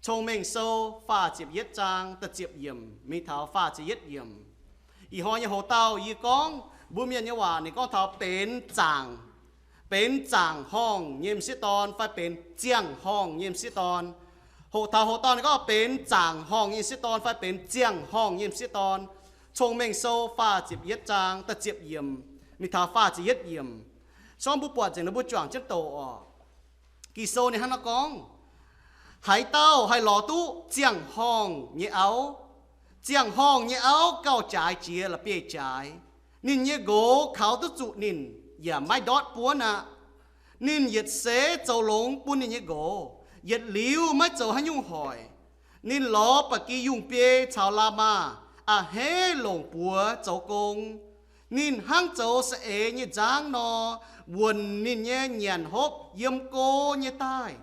Cong-Mengh Sou faah ziepc yietv zaang da'ziepc yiemc mingh taux faah ziepc yietv yiemc. Ih hnoi nyei hoc-dauh yie gorngv mbuo Mienh nyei waac, ninh gorngv taux benx zaangc, benx zaangc horngh nyei m'sieqv dorn fai benx ziangh horngh nyei m'sieqv dorn. Hoc taux hoc-dauh ninh gorngv benx zaangc horngh nyei m'sieqv dorn fai benx ziangh horngh nyei m'sieqv dorn. Cong-Mengh Sou faah ziepc yietv zaang da'ziepc yiemc mingh taux faah ziepc yietv yiemc. Sorng mbuo buatc nzengc nor mbuo juangc jienv doqc oc. Ging-Sou ninh hnangv naaiv gorngv, Haaix dauh haih lorz duqv ziangh horngh nyei auv? Ziangh horngh nyei auv gauh jaaix jiex la'bieiv-jaaix. Ninh nyei nqox kaux duqv zuqc ninh, yaac maiv ndortv buonv aqv. Ninh yietc seix zoux longx bun ninh nyei nqox, yietc liuz maiv zoux haaix nyungc hoic. Ninh lorz ba'gi yungh biei caux la'maah a'hneiv longc buoz zoux gong. Ninh hnangv zoux saeng-eix nyei nzangv nor, wuonc ninh nyei nyanc hopv yiem go nyei daaih.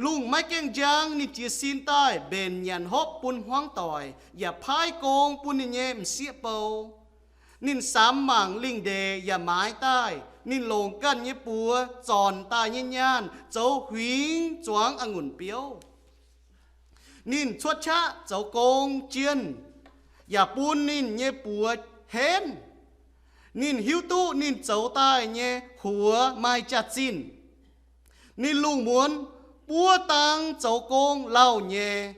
Lungh maiv gaengh njang ninh jiez sin daaih mbenc nyanc hopv bun hmuangv doic, yaac paaiv gong bun ninh nyei m'sieqv bou. Ninh samx mangc lingh ndeic yaac maaiz daaih. Ninh longc ganh nyei buoz zornc daaih nyei nyaanh zoux huingx zuangx a'ngunc biouv. Ninh cuotv qaqv zoux gong jienh, yaac bun ninh nyei buoz henv. Ninh hiuv duqv ninh zoux daaih nyei huox maaih jaax-zinh. Ninh lungh muonz buov dang zoux gong lauh nyei.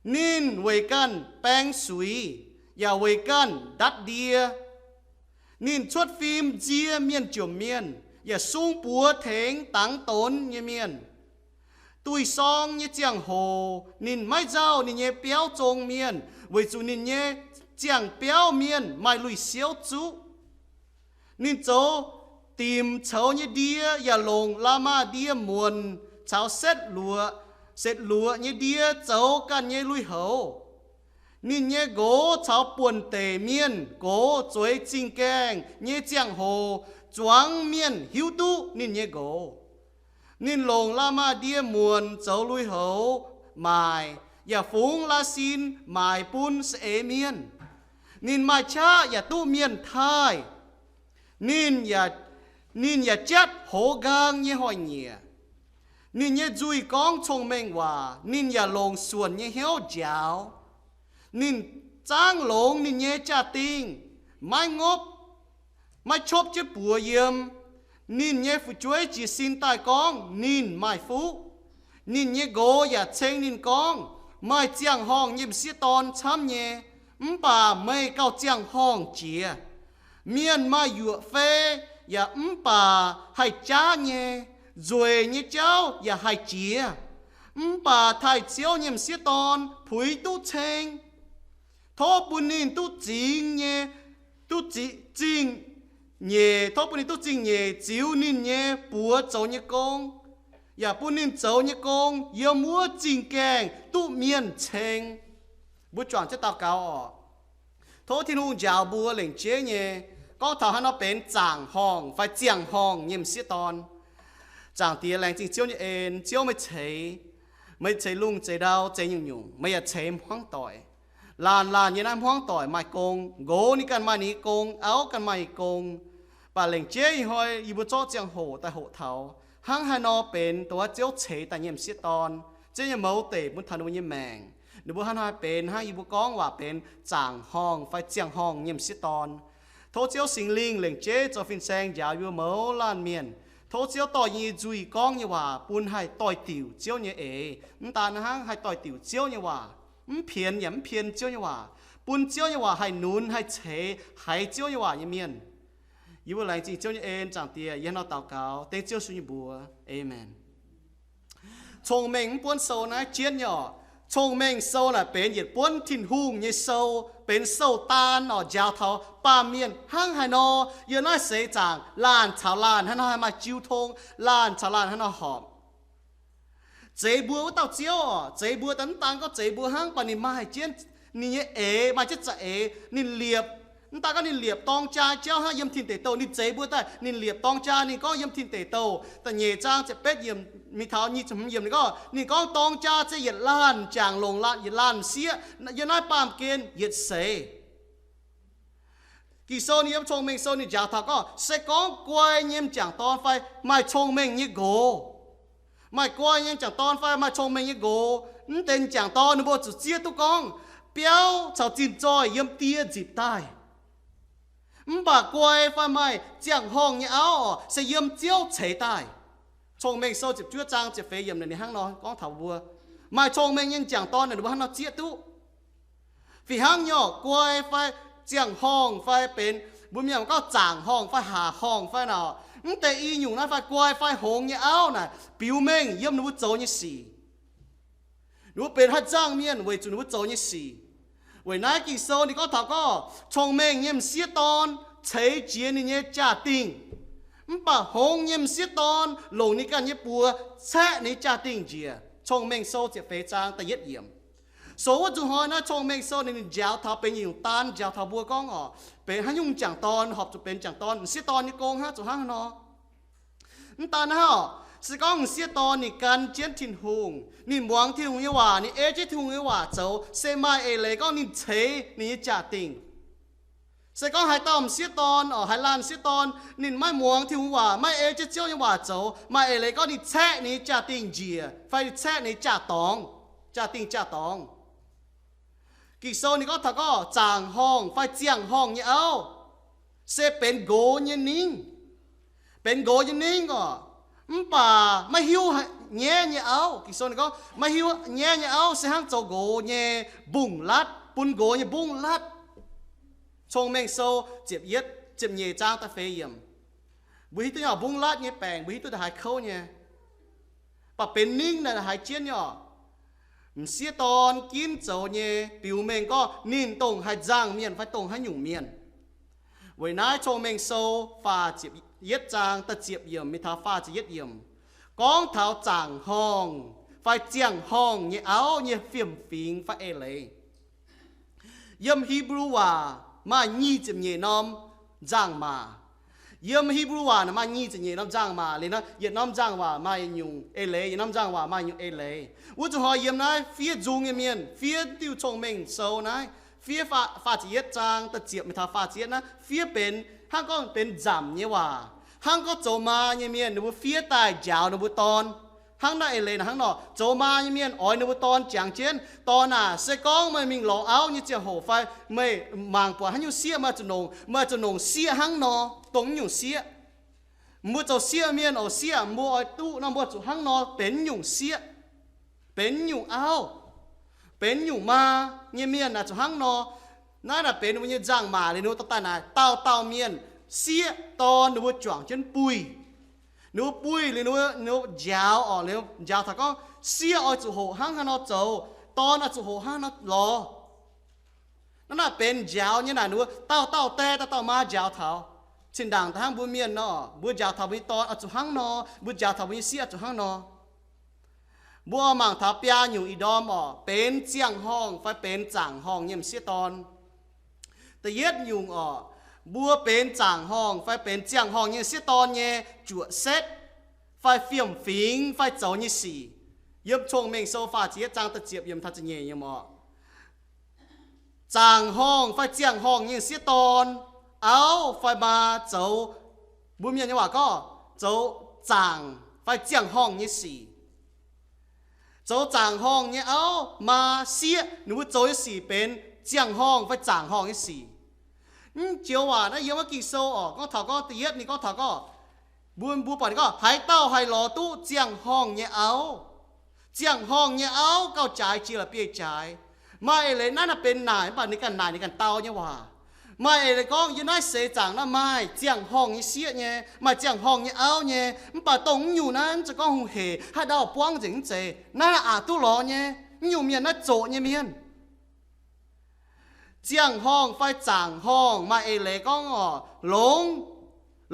Ninh weic ganh baeng suix, yaac weic ganh ndatv ndie. Ninh cuotv fim nzie mienh jomc mienh, yaac sung buoz tengx dangx donx nyei mienh. Duih sorng nyei ziangh hoc ninh maiv nzauh ninh nyei biauv zong mienh, weic zuqc ninh nyei ziangh biauv mienh maaih lui-siouv zuqv. Ninh zoux dimc coux nyei ndie yaac longc la'maah ndie muonc caux setv luoqc, setv luoqc nyei ndie zoux ganh nyei lui-houx. Ninh nyei nqox caux buonc deic mienh nqox zueiz zingh gaengh nyei ziangh hoc zuangx mienh hiuv duqv ninh nyei nqox. Ninh longc la'maah ndie muonc zoux lui-houx maaic, yaac fungx la'sin maaic bun saeng-eix mienh. Ninh maaih qaqv yaac duqv mienh taaih. Ninh yaac, ninh yaac jatv hoz nqaang nyei hnoi-nyieqc. Ninh nyei nzuih gorngv cong-mengh waac, ninh yaac longc suonc nyei hnyouv njaaux. Ninh zaangv longx ninh nyei jaa-dingh, maiv ngopv, maiv qopv jienv buoz yiem. Ninh nyei fu'jueiv jiez sin daaih gorngv ninh maaih fuqv. Ninh nyei nqox yaac ceng ninh gorngv, Maaih ziangh horngh nyei m'sieqv dorn camv nyei, mv baac meih gauh ziangh horngh jiex. Mienh maaih yuoqc fei yaac mv baac haih jaav nyei, nzueic nyei jauv yaac haih jiex, mv baac taaih Ziouv nyei m'sieqv dorn puix duqv ceng. Tov bun ninh duqv zingx nyei, duqv zi-, zingh nyeic, tov bun ninh duqv zingh nyeic ziux ninh nyei buoz zoux nyei gong, yaac bun ninh zoux nyei gong yiem wuov zingh gaengh duqv mienh ceng. Mbuo juangc jienv daux gaux oc. Tov Tin-Hungh njaaux mbuo lengc jeiv nyei, gorngv taux haaix nor benx zaangc horngh fai ziangh horngh nyei m'sieqv dorn. Zaangc Diex, laengz zingh Ziouv nyei en. Ziouv, meih ceix, meih ceix lungh zeix ndau zeix nyungc-nyungc, meih yaac ceix hmuangv doic. Laanh laanh nyei naaiv hmuangv doic maaih gong, nqox ninh ganh maaih ninh nyei gong, auv ganh maaih nyei gong. Baac lengc jeiv ih hnoi yie mbuo zorqv ziangh hoc daaih hoqc taux hnangv haaix nor benx dongh wuov Ziouv ceix daaih nyei m'sieqv dorn. Ziouv nyei mouz deic bun taux ninh mbuo nyei maengc. Ninh mbuo hnangv haaix benx hnangv yie mbuo gorngv waac benx zaangc horngh fai ziangh horngh nyei m'sieqv dorn. Tov Ziouv Singx Lingh lengc jeiv zoux fin-saeng njaaux yie mbuo mouz laanh mienh. Tov Ziouv dorh yie nyei nzuih gorngv nyei waac bun haih doix-diuc Ziouv nyei eix. Mv daan hnangv haih doix-diuc Ziouv nyei waac, mv pienx yaac mv pien Ziouv nyei waac, bun Ziouv nyei waac haih nunz haih ceix haiz Ziouv nyei waac nyei mienh. Yie mbuo laengz zingh Ziouv nyei en. Zaangc Diex, yie hnangv nor daux gaux dengv Ziouv Yesu nyei mbuox. Aamen. Cong-Mengh mv buonv sou naaiv jienv nyei oc. Cong-Mengh sou naaic benx yietc buonv Tin-Hungh nyei sou, benx sou-daan oc, njaaux taux baamh mienh hnangv haaix nor yiem naaiv seix zaangc laanh caux laanh haaix nor haih maaih jiu tong, laanh caux laanh haaix nor horpc. Zeix mbuo wuov dauh Ziouv oc, zeix mbuo daaih mv daan gorngv zeix mbuo hnangv, mv baac ninh maaih jienv ninh nyei eix, maaih jienv za'eix. Ninh liepc, mv daan gorngv ninh liepc dorng jaa jauv hnangv yiem Tin Deic Douh, ninh zeix mbuo daaih, ninh liepc dorng jaa. Ninh gorngv yiem Tin Deic Douh da'nyeic zaang ziepc betv yiemc mingh taux nyic ziepc hmz yiemc, ninh gorngv, ninh gorngv dorng jaa se yietc laanh jangx longc laanh, yietc laanh m'sieqv yiem naaiv baamh gen yietc seix. Ging-Sou ninh yiem Cong-Mengh Sou ninh njaaux taux gorngv se gorngv guai nyei m'jangc dorn fai maaih cong-mengh nyei nqox, Maaih guai nyei m'jangc dorn fai maaih cong-mengh nyei nqox, mv deix m'jangc dorn ninh mbuo zuqc zieqv duqv gorngv biauv caux zinh zoih yiem die nzipc daaih. Mv baac guai fai maaih ziangh horngh nyei auv oc, se yiem Ziouv ceix daaih. Cong-Mengh Sou ziepc juov zaang ziepc feix yiemc naaic ninh hnangv nor gorngv taux mbuo, maaih cong-mengh nyei m'jangc dorn naaic ninh mbuo hnangv nor zieqv duqv. Fih hnangv nyei oc, guai fai ziangh horngh fai benx mbuo mienh gorngv zaangc horngh fai haac horngh fai naaic, mv deix i nyungc naaiv fai guai fai hngongx nyei auv naaic biux mengh yiem ninh mbuo zoux nyei sic. Ninh mbuo benx haaix nzangc mienh weic zuqc ninh mbuo zoux nyei sic. Weic naaiv Ging-Sou ninh gorngv taux gorngv cong-mengh nyei m'sieqv dorn ceix jiez ninh nyei jaa-dingh, mv baac hngongx nyei m'sieqv dorn longc ninh ganh nyei buoz caeqv ninh nyei jaa-dingh njiec. Cong-Mengh Sou ziepc feix zaang da'yietv yiemc. So wuov nzunc hnoi naaiv Cong-Mengh Sou ninh, ninh njaaux taux benx nyungc daan njaaux taux mbuo gorngv oc, benx haaix nyungc m'jangc dorn horpc zuqc benx m'jangc dorn, m'sieqv dorn nyei gong hnangv zuqc hnangv haaix nor. Mv daan hnangv oc, se gorngv m'sieqv dorn ninh gan jienv Tin-Hungh, ninh muangx Tin-Hungh nyei waac, ninh ei jienv Tin-Hungh nyei waac zoux, se maaih eix leiz gorngv ninh ceix ninh nyei jaa-dingh. Se gorngv haaix dauh m'sieqv dorn oc, haaix laanh m'sieqv dorn ninh maiv muangx Tin-Hungh waac, maiv ei jienv Ziouv nyei waac zoux, maaih eix leiz gorngv ninh caeqv ninh nyei jaa-dingh njiec fai ninh caeqv ninh nyei jaa-dorngx, jaa-dingh jaa-dorngx. Ging-Sou ninh gorngv taux gorngv zaangc horngh fai ziangh horngh nyei auv se benx nqox nyei ningv. Benx nqox nyei ningv oc, mv baac maiv hiuv nyaiv nyei auv. Ging-Sou ninh gorngv maiv hiuv nyaiv nyei auv se hnangv zoux nqox nyei mbungv-latv, bun nqox nyei mbungv-latv. Cong-Mengh Sou ziepc yietv, ziepc nyeic zaang da'feix yiemc. Mbuo hiuv duqv nyei oc, mbungv-latv nyei baengc mbuo hiuv duqv da'haaix kouv nyei. Mv baac benx ningv naaic haiz jienv nyei oc. M'sieqv dorn ginv zoux nyei biux mengh gorngv ninh dongh haaix nzangc mienh fai dongh haaix nyungc mienh. Weic naaiv Cong-Mengh Sou faah ziepc yietv zaang da'ziepc yiemc mingh taux faah ziepc yietv yiemc gorngv taux zaangc horngh fai ziangh horngh nyei auv nyei fiem-fingx fai eix leiz. Yiem Hipv^lu Waac maaih nyic ziepc nyeic norm nzangc-maac. Yiem Hipv^lu Waac naaic maaih nyic ziepc nyeic norm nzangc-maac liuz nor, yietc norm nzangc-waac maaih nyungc eix leiz, yietc norm nzangc-waac maaih nyungc eix leiz. Wuov zuqc hnoi yiem naaiv fiev nzung nyei mienh, fiev diuh Cong-Mengh Sou naaiv, fiev faah, faah ziepc yietv zaang da'ziepc mingh taux faah ziepc yietv naaiv, fiev benx hnangv gorngv benx nzamc nyei waac. Hnangv gorngv zoux maa nyei mienh ninh mbuo fiev daaih njaaux ninh mbuo dorn. Hnangv naaiv eix leiz naaic hnangv nor, zoux maa nyei mienh oix ninh mbuo dorn jangx jienv, Dorn aac, se gorngv meih mingh lorz auv nyei ziangh hoc fai meih mangc buatc haaix nyungc sieqv, meih zuqc nongc, meih zuqc nongc sieqv hnangv nor, dongh nyungc sieqv. Mbuo zoux sieqv mienh oc, sieqv mbuo oix duqv nor, mbuo zuqc hnangv nor benx nyungc sieqv, benx nyungc auv, benx nyungc maa nyei mienh naaic zuqc hnangv nor. Naaiv naaic benx ninh mbuo nyei nzangc-maac liuz ninh mbuo dorh daaih naaic dauh dauh mienh sieqv dorn ninh mbuo juangc jienv buih. Ninh mbuo buih liuz ninh mbuo, ninh mbuo njaaux oc, liuz njaaux taux gorngv sieqv oix zuqc hoqc hnangv haaix nor zoux, dorn oix zuqc hoqc hnangv haaix nor lorz. Naaiv naaic benx njaaux nyei naaic ninh mbuo dauh dauh die dauh dauh maa njaaux taux. Zinh ndaangc da'hnangv mbuo mienh nor, mbuo njaaux taux mbuo nyei dorn oix zuqc hnangv nor, mbuo njaaux taux mbuo nyei sieqv oix zuqc hnangv nor. Mbuo mangc taux biaa nyungc ih ndorm oc, benx ziangh horngh fai benx zaangc horngh nyei m'sieqv dorn. Da'yietv nyungc oc, mbuo benx zaangc horngh fai benx ziangh horngh nyei m'sieqv dorn nyei juoqc setv fai fiem-fingx fai zoux nyei sic. Yiem Cong-Mengh Sou faah ziepc yietv zaang da'ziepc yiemc taux ziepc nyeic yiemc oc. Zaangc horngh fai ziangh horngh nyei m'sieqv dorn, auv fai maa zoux, mbuo mienh nyei waac gorngv zoux zaangc fai ziangh horngh nyei sic. Zoux zaangc horngh nyei auv, maa, sieqv ninh mbuo zoux nyei sic benx ziangh horngh fai zaangc horngh nyei sic. Mv joux waac naaiv yiem wuov Ging-Sou oc, gorngv taux gorngv da'yietv ninh gorngv taux gorngv, mbuo, mbuo buatc ninh gorngv haaix dauh haih lorz duqv ziangh horngh nyei auv? Ziangh horngh nyei auv gauh jaaix jiex la'bieiv-jaaix. Maaih eix leiz naaiv naaic benx naaic, mv baac ninh ganh naaic ninh ganh dau nyei waac. Maaih eix leiz gorngv yiem naaiv seix zaangc naaiv maaih ziangh horngh nyei sieqv nyei, maaih ziangh horngh nyei auv nyei, mv baac dongh mv nyungc naaiv mv zeiz gorngv hungh hec haaix ndau buangv nzengc mv zeiz. Naaiv naaic aqc duqv lorz nyei. Mv nyungc mienh naaiv zoqc nyei mienh. Ziangh horngh fai zaangc horngh maaih eix leiz gorngv oc, longx,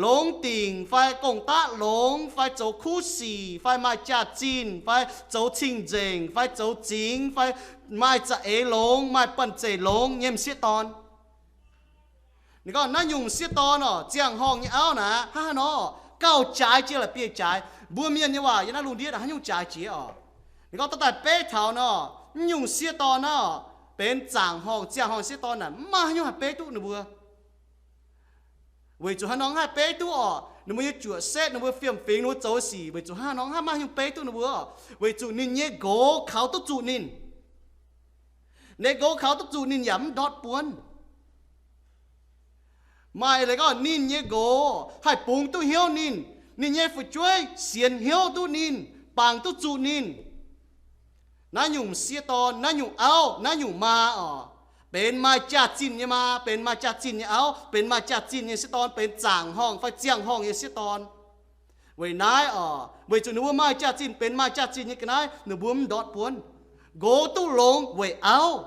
longx dingc fai gong-daqv longx fai zoux kuv sic fai maaih jaax-zinh fai zoux cing-nzengc fai zoux zingx fai maaih za'eix longx, maaih banh zeic longx nyei m'sieqv dorn. Ninh gorngv naaiv nyungc m'sieqv dorn oc, ziangh horngh nyei auv naaic hnangv haaix nor, gauh jaaix jiex la'bieiv-jaaix. Mbuo mienh nyei waac yiem naaiv lungh ndiev naaic haaix nyungc jaaix jiex oc? Ninh gorngv daaih daaih beiv taux nor, mv nyungc m'sieqv dorn naaic benx zaangc horngh, ziangh horngh m'sieqv dorn naaic mv maaih haaix nyungc haih beiv duqv ninh mbuo. Weic zuqc haaix nor mv haih beiv duqv oc? Ninh mbuo nyei juoqc setv, ninh mbuo fiem-fingx, ninh mbuo zoux sic weic zuqc hnangv nor, hnangv maiv hiuv beiv duqv ninh mbuo, weic zuqc ninh nyei nqox kaux duqv zuqc ninh. Ninh nqox kaux duqv zuqc ninh yaac mv ndortv buonv. Maaih leiz gorngv ninh nyei nqox haih bungx duqv hnyouv ninh, ninh nyei fu'jueiv sienx hnyouv duqv ninh, bangc duqv zuqc ninh. Naaiv nyungc m'sieqv dorn, naaiv nyungc auv, naaiv nyungc maa oc, benx maaih jaax-zinh nyei maa, benx maaih jaax-zinh nyei auv, benx maaih jaax-zinh nyei m'sieqv dorn, benx zaangc horngh fai ziangh horngh nyei m'sieqv dorn. Weic naaiv oc, weic zuqc ninh mbuo maaih jaax-zinh, benx maaih jaax-zinh nyei ga'naaiv, ninh mbuo mv ndortv buonv. Nqox duqv longx weic auv,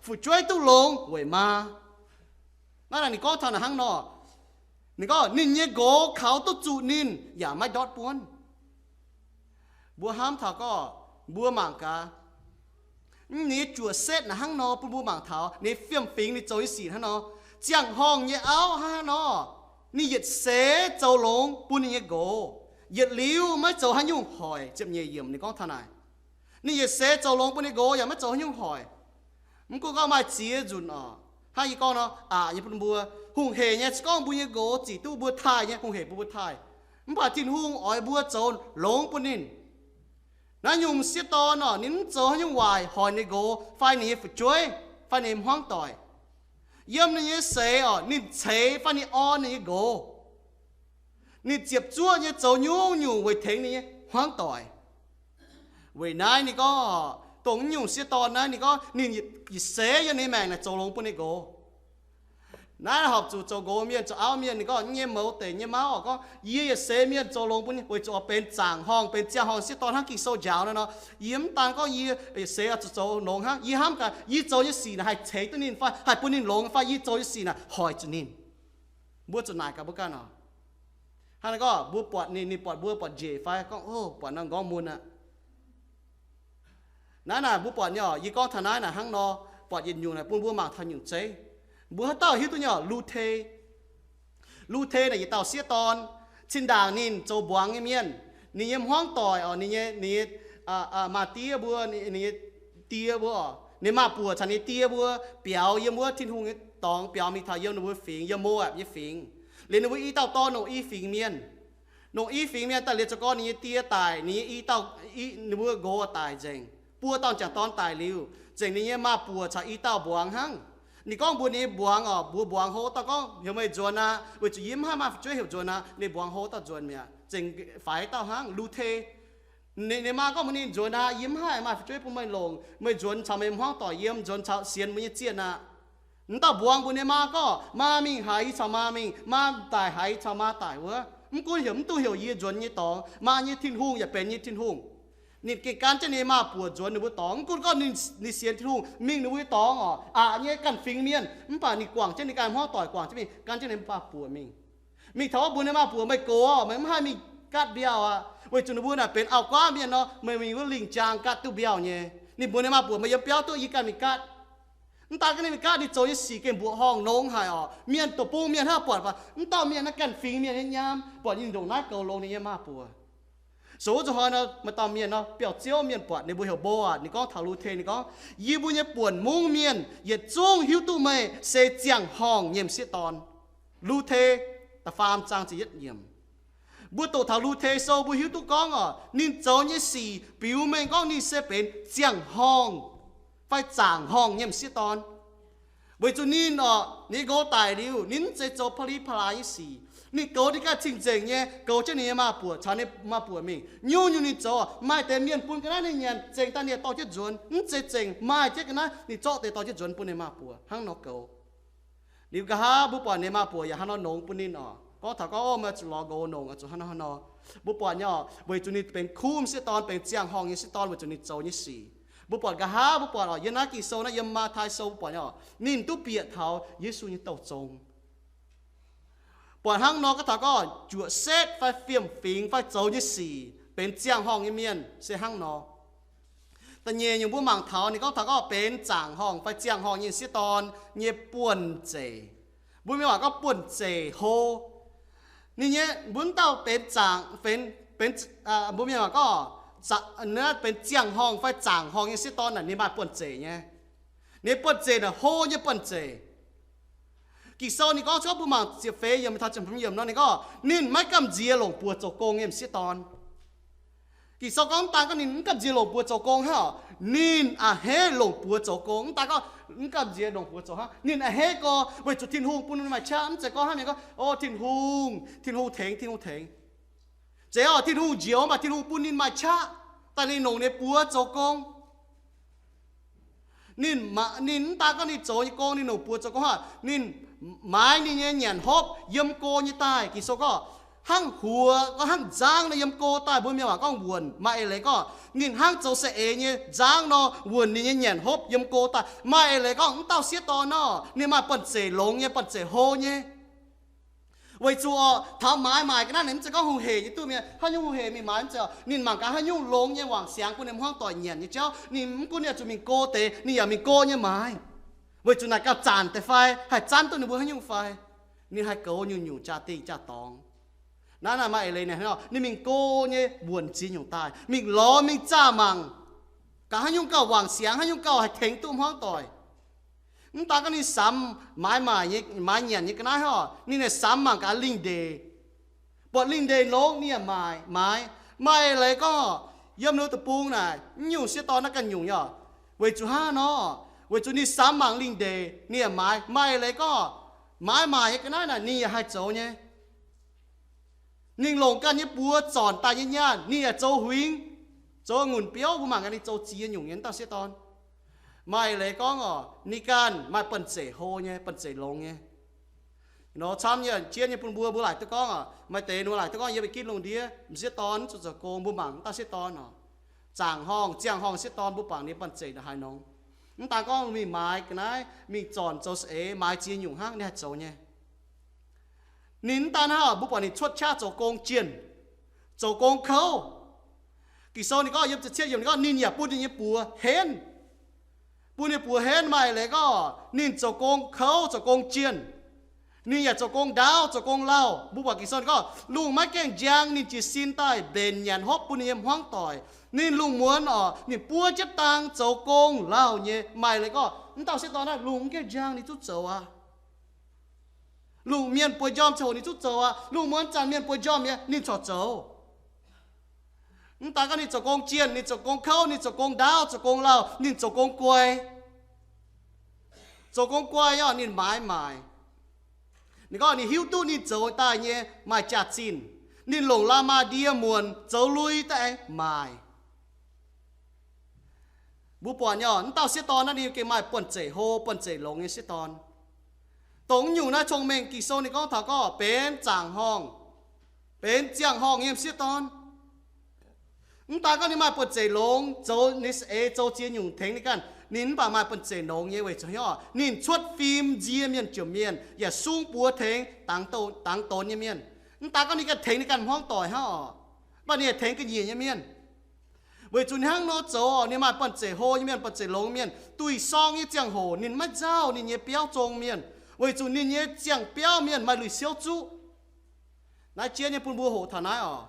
fu'jueiv duqv longx weic maa. Naaiv ninh gorngv taux naaic hnangv nor, ninh gorngv ninh nyei nqox kaux duqv zuqc ninh yaac maiv ndortv buonv. Mbuo hnamv taux gorngv mbuo mangc gaax, ninh nyei juoqc setv naaic hnangv nor bun mbuo mangc taux ninh fiem-fingx ninh zoux nyei sic hnangv nor. Ziangh horngh nyei auv hnangv nor, ninh yietc seix zoux longx bun ninh nyei nqox, yietc liuz maiv zoux haaix nyungc hoic. Ziepc nyeic yiemc ninh gorngv taux naaic, ninh yietc seix zoux longx bun ninh nqox yaac maiv zoux haaix nyungc hoic. Mv gunv gorngv maaih ziex nzunc oc, hnangv yie gorngv nor, aqc nyei bun mbuo, hungh heic nyei se gorngv mbuo nyei nqox zic duqv mbuo taaih nyei, hungh heic bun mbuo taaih. Mv baac Tin-Hungh oix mbuo zoux longx bun ninh. Naaiv nyungc m'sieqv dorn oc, ninh mv zoux haaix nyungc waaic hoic ninh nqox fai ninh nyei fu'jueiv fai ninh nyei hmuangv doic. Yiem ninh nyei seix oc, ninh ceix fai ninh orn ninh nyei nqox. Ninh ziepc zuoqv nyei zoux nyungc-nyungc weic tengx ninh nyei hmuangv doic. Weic naaiv ninh gorngv, dongh nyungc m'sieqv dorn naaiv ninh gorngv ninh yietc seix yiem ninh maengc naaic zoux longx bun ninh nqox. Naaiv horpc zuqc zoux nqox mienh, zoux auv mienh, ninh gorngv nyei mouz deic nyei mauv oc, gorngv yie yietc seix mienh zoux longx bun, weic zuqc oix benx zaangc horngh, benx ziangh horngh m'sieqv dorn hnangv Ging-Sou njaaux naaiv nor. Yie mv daan gorngv yie yietc seix oix zuqc zoux longx hnangv, yie hnamv gaax yie zoux nyei sic naaic haih ceix duqv ninh fai haih bun ninh longx fai yie zoux nyei sic naaic hoic zuqc ninh. Mbuo zuqc naaic gaax mbuo ganh oc. Hnangv naaiv gorngv mbuo buatc ninh, ninh buatc mbuo buatc njiec fai gorngv, o, buatc nor nqorngv mun aqv. Naaiv naaic mbuo buatc nyei oc, yie gorngv taux naaiv naaic hnangv nor, buatc yietc nyungc naaic bun mbuo mangc taux nyungc zeiv. Mbuo haaix dauh hiuv duqv nyei oc, Lu^te. Lu^te naaic yietc dauh sieqv dorn, zinh ndaangc ninh zoux mbuangz nyei mienh, ninh nyei hmuangv doic oc, ninh nyei, ninh nyei maa-die mbuo, ninh nyei die mbuo oc, ninh maa-buoc caux ninh die mbuo biaux yiem wuov Tin-Hungh nyei dorngx, biaux mingh taux yiem ninh mbuo fingx, yiem Moapc nyei fingx. Liuz ninh mbuo i dauh dorn longc i fingx mienh. Longc i fingx mienh daaih liuz zoux gorn ninh nyei die daic, ninh nyei i dauh, ninh mbuo nqox daic nzengc. Buo dauh m'jangc dorn daic liuz, nzengc ninh nyei maa-buoc caux i dauh mbuangz hnangv. Ninh gorngv mbuox ninh nyei mbuangz oc, mbuox mbuangz hlo dauh gorngv, heuc meih nzuonx aqv, weic zuqc yie mv haih maaih fu'jueiv, heuc nzuonx aqv. Ninh mbuangz hlo dauh nzuonx mi'aqv, nzengc faix dauh hnangv. Lu^te, ninh, ninh maa gorngv mbuox ninh nzuonx aqv, yie mv haih maaih fu'jueiv bun meih longc, meih nzuonx caux meih hmuangv doic yiem, nzuonx caux sienx mbuo nyei zienh aqv. M'dauh mbuangz mbuox ninh maa gorngv, maa mingh haaix yie caux maa mingh, maa daic haaix yie caux maa daic wuov. Mv gunv heuc, mv dungx heuc yie nzuonx nyei dorngx, maa nyei Tin-Hungh yaac benx nyei Tin-Hungh. Ninh gengh gan jienv ninh maa-buoc nzuonx ninh mbuo dorngx, mv gunv gorngv ninh, ninh sienx Tin-Hungh mingh ninh mbuo dorngx oc, aqc nyei ganh fingx mienh, mv baac ninh guangc jienv ninh ganh hmuangv doic guangc jienv mingh, gan jienv ninh maa-buoc mingh. Mingh taux wuov mbuox ninh maa-buoc, meih gox oc, meih mv haih mingh gaatv mbiauh aqv, weic zuqc ninh mbuo naaic benx auv-guaav mienh nor, meih mingh wuov lingh jaang gaatv duqv mbiauh nyei. Ninh mbuox ninh maa-buoc, meih yiem biauv duqv, yie ganh mingh gaatv. Mv daan ga'naaiv mingh gaatv, ninh zoux nyei sic gengh mbuoqc horngh nongx haic oc. Mienh dongh bung mienh hnangv buatc, mv dauh mienh naaiv ganh fingx mienh nyei nyaam, buatc ninh ndongc naaiv goux longx ninh nyei maa-buoc. Sou wuov zuqc hnoi nor, maaih dauh mienh nor, biauv-ziouv mienh buatc ninh mbuo heuc Mbo aqv. Ninh gorngv taux Lu^te, ninh gorngv, yie mbuo nyei buonc mungv mienh yietc zungv hiuv duqv meih se ziangh horngh nyei m'sieqv dorn. Lu^te da'faam zaang ziepc yietv yiemc. Mbuo doqc taux Lu^te sou mbuo hiuv duqv gorngv oc, ninh zoux nyei sic biux mengh gorngv ninh se benx ziangh horngh fai zaangc horngh nyei m'sieqv dorn. Weic zuqc ninh oc, ninh nqox daic liuz, ninh mv zeiz zoux pa'li pa'laaix nyei sic. Ninh goux ninh ganh cing-nzengc nyei, goux jienv ninh nyei maa-buoc caux ninh maa-buoc mingh. Nyungc-nyungc ninh zoux, maaih deix mienh bun ga'naaiv ninh nyanc, zengc daaih ninh dorh jienv nzuonx. Mv zeiz zengc, maaih jienv ga'naaiv ninh zorqv deix dorh jienv nzuonx bun ninh maa-buoc hnangv nor goux. Liuz nqa'haav mbuo buatc ninh maa-buoc yaac hnangv nor nongx bun ninh oc. Gorngv taux gorngv, o, meih zuqc lorz nqox nongx, zuqc hnangv nor hnangv nor. Mbuo buatc nyei oc, weic zuqc ninh benx kuv m'sieqv dorn, benx ziangh horngh nyei m'sieqv dorn, weic zuqc ninh zoux nyei sic. Mbuo buatc nqa'haav mbuo buatc oc, yiem naaiv Ging-Sou naaiv, yiem Matv^tai Sou mbuo buatc nyei oc, ninh duqv bieqc taux Yesu nyei douh zong. Buatc hnangv nor gorngv taux gorngv juoqc setv fai fiem-fingx fai zoux nyei sic benx ziangh horngh nyei mienh se hnangv nor. Da'nyeic nyungc mbuo mangc taux ninh gorngv taux gorngv benx zaangc horngh fai ziangh horngh nyei m'sieqv dorn nyei buonv-zeic. Mbuo mienh waac gorngv buonv-zeic hlo. Ninh nyei, mbuo mv dauh benx zaangc, benx, benx, mbuo mienh waac gorngv, benx ziangh horngh fai zaangc horngh nyei m'sieqv dorn naaic ninh maaih buonv-zeic nyei. Ninh buonv-zeic naaic hlo nyei buonv-zeic. Ging-Sou ninh gorngv, se gorngv mbuo mangc ziepc feix yiemc taux ziepc hmz yiemc nor, ninh gorngv ninh maiv gamh nziex longc buoz zoux gong nyei m'sieqv dorn. Ging-Sou gorngv mv daan gorngv ninh mv gamh nziex longc buoz zoux gong hnangv, ninh a'hneiv longc buoz zoux gong. Mv daan gorngv mv gamh nziex longc buoz zoux hnangv, ninh a'hneiv gong, weic zuqc Tin-Hungh bun ninh maaih qaqv. Mv zeiz gorngv hnangv mienh gorngv, O, Tin-Hungh, Tin-Hungh tengx, Tin-Hungh tengx. Zeiz orqc, Tin-Hungh njoux mv baac Tin-Hungh bun ninh maaih qaqv daaih ninh longc ninh buoz zoux gong. Ninh, ninh mv daan gorngv ninh zoux nyei gong, ninh longc buoz zoux gong hnangv, ninh maaiz ninh nyei nyanc hopv yiem go nyei daaih. Ging-Sou gorngv, hnangv huox, gorngv hnangv nzangv nor yiem go daaih. Mbuo mienh waac gorngv wuonc. Maaih eix leiz gorngv ninh hnangv zoux saeng-eix nyei nzangv nor wuonc ninh nyei nyanc hopv yiem go daaih. Maaih eix leiz gorngv mv dauh sieqv dorn nor, ninh maaih banh zeic longx nyei, banh zeic hlo nyei. Weic zuqc orqc, taux maaiz maaic ga'naaiv naaic mv zeiz gorngv hungh hec nyei duqv mienh. Haaix nyungc hungh hec mingh maaiz mv zeiz orqc, ninh mangc gaax haaix nyungc longx nyei, wangc siangx bun ninh hmuangv doic nyanc nyei jauv, ninh mv gunv ninh zuqc mingh go deix, ninh yaac mingh go nyei maaiz. Weic zuqc naaic gauh zanc deix fai haih zanv duqv ninh mbuo haaix nyungc fai, ninh haih goux nyungc-nyungc jaa-dingh jaa-dorngx. Naaiv naaic maaih eix leiz naaic, ninh mingh go nyei wuonc ziex nyungc daaih, mingh lorz mingh zaah mangc gaax haaix nyungc gauh wangc siangx, haaix nyungc gauh haih tengx duqv hmuangv doic. Mv daan gorngv ninh samx maaiz maaic nyei, maaiz nyanc nyei ga'naaiv hnangv, ninh naaic samx mangc gaax lingh ndeic. Buatc lingh ndeic longx ninh yaac maaiz, maaiz. Maaih leiz gorngv, yiem ninh deic-bung naaic, mv nyungc sieqv dorn naaiv ganh nyungc nyei oc. Weic zuqc hnangv nor, weic zuqc ninh samx mangc lingh ndeic ninh yaac maaiz. Maaih leiz gorngv, maaiz maaic nyei ga'naaiv naaic ninh yaac haih zoux nyei. Ninh longc ganh nyei buoz zornc daaih nyei nyaanh ninh yaac zoux huingx, zoux ngunc biouv. Mbuo mangc gaax ninh zoux ziex nyungc nyei, mv dauh sieqv dorn. Maaih leiz gorngv oc, ninh ganh maaih banh zeic hlo nyei, banh zeic longx nyei. Nor camv nyei, jienv nyei bun mbuo, mbuo laaic duqv gorngv oc, maaih deix ninh mbuo laaic duqv gorngv yiem ginv lungh ndiev m'sieqv dorn mv zuqc zoux gong. Mbuo mangc mv dauh sieqv dorn oc, zaangc horngh, ziangh horngh sieqv dorn, mbuo bangc ninh banh zeic haaix nor. Mv daan gorngv mingh maaiz ga'naaiv, mingh zornc zoux saeng-eix, maaiz ziex nyungc hnangv ninh haih zoux nyei. Ninh mv daan hnangv, mbuo buatc ninh cuotv qaqv zoux gong jienh, zoux gong kouv. Ging-Sou ninh gorngv yiem ziepc cietv yiemc ninh gorngv ninh yaac bun ninh nyei buoz henv. Bun ninh buoz henv maaih leiz gorngv ninh zoux gong kouv, zoux gong jienh. Ninh yaac zoux gong ndaauv, zoux gong lauh. Mbuo buatc Ging-Sou ninh gorngv lungh maiv gaengh njang ninh jiez sin daaih mbenc nyanc hopv bun ninh nyei hmuangv doic. Ninh lungh muonz oc, ninh buov jienv dang zoux gong lauh nyei. Maaih leiz gorngv mv dauh sieqv dorn naaiv lungh mv gaengh njang ninh zungv zoux aqv. Lungh mienh bueix njormh ziangh hoc ninh zungv zoux aqv. Lungh muonz zanc mienh bueix njormh nyei ninh corc zoux. Mv daan gorngv ninh zoux gong jienh, ninh zoux gong kouv, ninh zoux gong ndaauv, zoux gong lauh, ninh zoux gong guai. Zoux gong guai nyei oc, ninh maaiz maaic. Ninh gorngv ninh hiuv duqv ninh zoux daaih nyei maaih jaax-zinh. Ninh longc la'maah ndie muonc zoux lui daaih aengx maaic. Mbuo buatc nyei oc, mv dauh sieqv dorn naaiv ninh gengh maaih buonv-zeic hlo, buonv-zeic longx nyei sieqv dorn. Dongh nyungc naaiv cong-mengh Ging-Sou ninh gorngv taux gorngv benx zaangc horngh, benx ziangh horngh nyei sieqv dorn. Mv daan gorngv ninh maaih buonv-zeic longx, zoux ninh eix zoux ziex nyungc tengx ninh ganh, ninh mv baac maaih buonv-zeic longx nyei weic zuqc hnyouv ninh cuotv fim nzie mienh jomc mienh yaac sung buoz tengx dangx donx nyei mienh. Mv daan gorngv ninh ganh tengx ninh ganh hmuangv doic hnangv oc, mv baac ninh yaac tengx ga'nyiec nyei mienh. Weic zuqc ninh hnangv nor zoux, ninh maaih buonv-zeic hlo nyei mienh, buonv-zeic longx mienh, duih sorng nyei ziangh hoc ninh maiv nzauh ninh nyei biauv zong mienh, weic zuqc ninh nyei ziangh biauv mienh maaih lui-siouv zuqv. Naaiv jienv nyei bun mbuo hoqc taux naaiv oc.